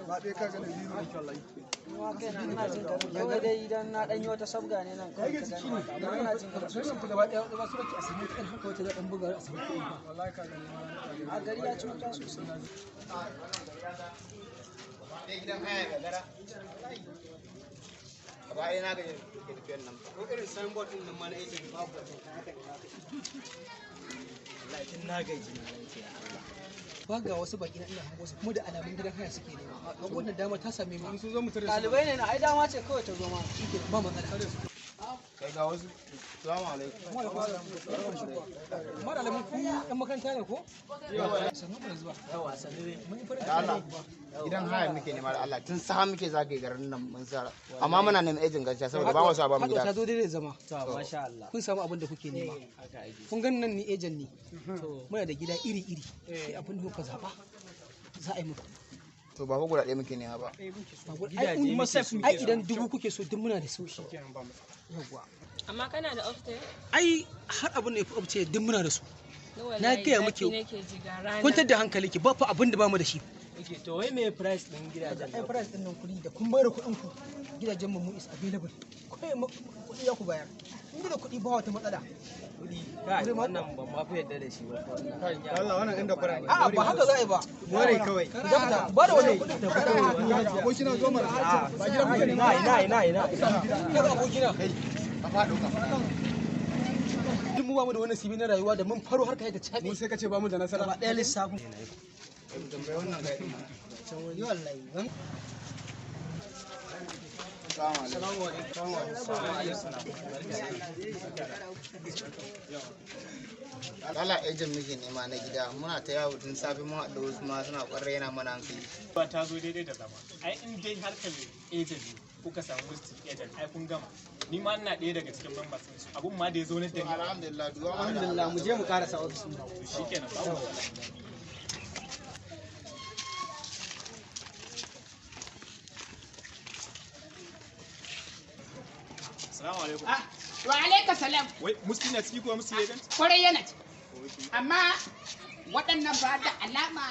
Ba ɗaya ka gane biyu ne wallahi. Kuma kai na ina jin karfi kawai dai idan na ɗan yi wata sabga ne nan kawai ka gani amma ina jin karfi. Garin ku gaba ɗaya ba su baki a samu ɗan haka wata ɗan buga a samu kuɗi ba. Wallahi ka gane ma. A gari ya ci wuta sosai. Gidan haya gagara. Gaba ɗaya na gaji da tafiyar nan. Ko irin signboard ɗin nan ma na agent babu wajen. Wallahi tun na gaji na rantse da Allah. Ba ga wasu baki na ina hango su kuma da alamun gidan haya suke nema. Ga wannan dama ta same mu. Sun zo mu tare su. Ɗalibai ne na ai dama ce kawai ta zo ma. Shike ba matsala. Kai ga wasu. Salamu alaikum. Amma da alamun ku ɗan makaranta ne ko? Sannu ku da zuwa. Yawa sannu dai. Mun yi farin Da Allah. Gidan haya muke nema da Allah. Tun saha muke zagaye garin nan mun sara. Amma muna neman ejin gaskiya saboda ba mu so a ba mu Haɗuwa ta gida. zo daidai da zama. To masha Allah. Kun samu abin da kuke nema. Haka ake. Kun gan nan ni agent ne. To Muna da gida iri-iri. Sai abin da kuka zaɓa za a yi muku. To ba fa guda ɗaya muke nema ba. Ai ai idan dubu kuke so duk muna da su. Yawwa. Amma kana da upstairs? Ai har abin da ya fi upstairs duk muna da su. Na wallahi Na gaya zafi miki- nake ji ga rana. Kwantar da hankalinki ba fa abin da ba mu da shi. okay to wai me price ɗin gidajen? Ai price din nan kuɗi da kun bayar kuɗin ku gidajen mu is available. Kai kuɗi ya ku bayar. In da kuɗi ba wata matsala. Kuɗi. Kai wannan ban ma fi yarda da shi ba. Wannan. Allah wannan inda kwara ne. A'a ba haka za a yi ba. More kawai. Ku dakata ba da wannan kuɗin da Abokina zo mana. Ba gidan muke nema. Ina ina ina. Kaga abokina. Ka faɗo ka. Duk mu ba mu da wani sibi na rayuwa da mun faro har kai ta cabe. Mun sai ka ce ba mu da nasara. Gaba ɗaya lissafin. Tambayi wannan kai ɗin. Can wuri wallahi. Salamu alaikum. Allah ejin muke nema na gida muna ta yawo tun safe mun haɗu wasu ma suna ƙwarai yana mana hankali. Ba ta zo daidai da zama. Ai in dai harkar agent ne kuka samu multi agent ai kun gama. Ni ma ina ɗaya daga cikin members ɗin su. Abun ma da ya zo na da ni. Alhamdulillah duwa mana da Alhamdulillah mu je mu karasa ofis ɗin. To shikenan babu matsala. Assalamu alaikum. Ah, wa alaika salam. Wai musti na ciki ko musti agent? Kwarai yana ci. Amma waɗannan ba da alama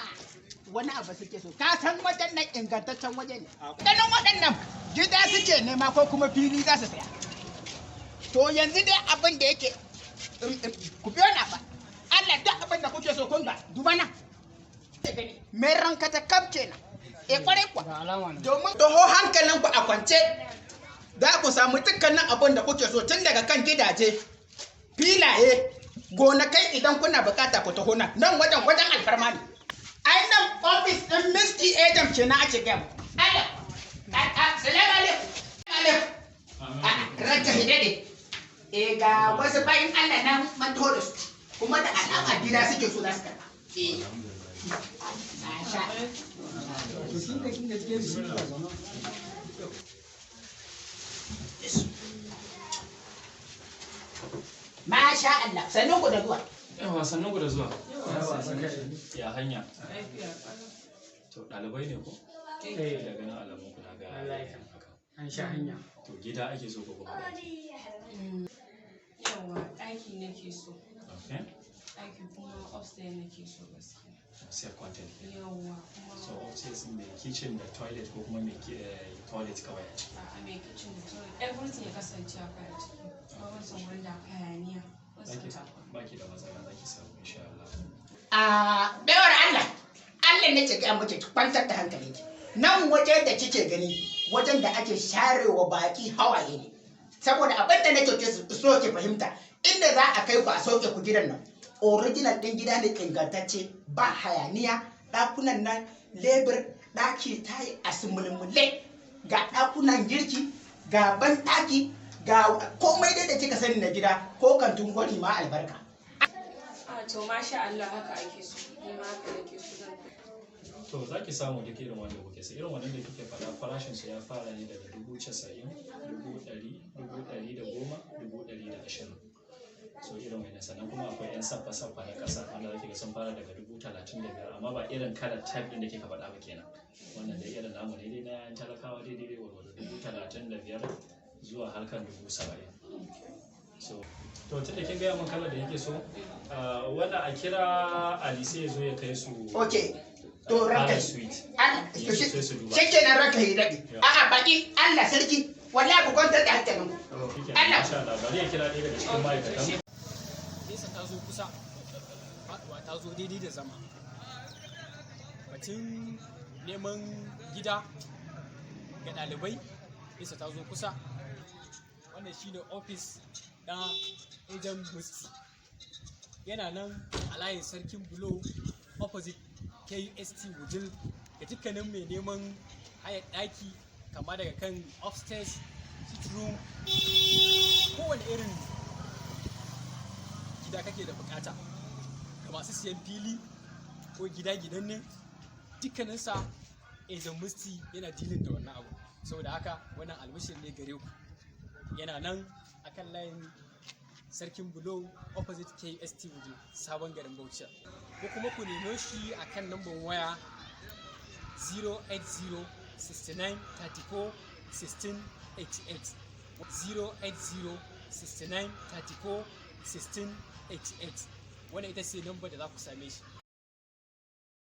wani abu suke so. Ka san wajen nan ingantaccen waje ne. Ganin waɗannan gida suke nema ko kuma fili za su saya. To yanzu dai abin da yake ku biyo na ba. Allah duk abin da kuke so kun ga duba nan. Mai ranka ta kam kenan. E kwarai kuwa. Domin toho hankalinku a kwance za ku samu dukkanin abin da kuke so tun daga kan gidaje, filaye, gonakai idan kuna bukata ku taho nan. Nan wajen wajen alfarma ne. Ai nan ofis ɗin Misty Agent ce na ake gaya muku. Allah, salamu alaikum. Alaikum. Ranka shi daɗe. Eh ga wasu bayan Allah nan man taho da su. Kuma da alama gida suke so za su karɓa. Eh. Masha. Masha Allah, sannu ku da zuwa. Yawa sannan ku da zuwa. Ya hanya. To ɗalibai ne ko? Eh daga nan alamun ku na ga haka. An sha hanya. To gida ake so ko kuma ɗaki? Yawa ɗaki nake so. Okay. Ɗaki kuma upstairs nake so gaskiya. Self content. Yawa kuma So upstairs mai kitchen da toilet ko kuma mai toilet kawai a ciki. a mai kitchen da toilet everything ya kasance akwai a ciki. Kuma ban son wurin da akwai hayaniya. Ban son Zaki takura. baki da matsala zaki samu insha Allah. A baiwar Allah, Allah ne ce gaya miki ki kwantar da hankalinki. Nan waje da kike gani, wajen da ake sharewa baki hawaye ne. Saboda abin da nake so ki fahimta, inda za a kai ku a sauke ku gidan nan. Original ɗin gida ne ingantacce, ba hayaniya, ɗakunan nan lebur, ɗaki ta yi a sumulmule, ga ɗakunan girki, ga ban ɗaki, ga komai dai da kika sani na gida, ko kantin gwari ma albarka. A to masha Allah haka ake so. Ni ma haka nake so zan To za ki samu duk irin wanda kuke so. Irin wannan da kike faɗa farashin su ya fara ne daga 90,000, 100,000, 110,000, 120,000. So irin wannan sannan kuma akwai 'yan saffa-saffa na ƙasa wanda za ki ga sun fara daga 35,000 amma ba irin kalar type ɗin da kika faɗa ba kenan. Wannan dai irin namu ne dai na 'yan talakawa daidai dai gwargwado 35,000 zuwa harkar 70,000. So to tun da kin gaya min kalar da yake so, wannan a kira Ali sai ya zo ya kai su. Ok, To ranka Palace Suite. To Sai su duba. shikenan, ranka yi daɗi. A'a, baki Allah sarki, wallahi ku kwantar da hankalinku. Shikenan, Allah. insha Allah bari ya kira ɗaya daga cikin ma'aikatan. Nesa ta zo kusa, faɗuwa ta zo daidai da zama. Batun neman gida ga ɗalibai, nesa ta zo kusa. Wannan shine ofis na Agent Musti. Yana nan a layin Sarkin Bulo, opposite KUST Wudil. Ga dukkanin mai neman hayar ɗaki, kama daga kan upstairs, sit room, kowane irin gida kake da bukata, ga masu siyan fili ko gida gidan ne, dukkaninsa Agent Musti yana dealing da wannan abu. Saboda haka wannan albishir ne gare ku. Yana nan akan layin Sarkin Bulo, opposite KST Wudil, Sabon Garin Bauchi, ko kuma ku nemo shi akan lambar waya 080 69 34 16 88, 080 69 34 16 88. Wannan ita ce lambar da za ku same shi.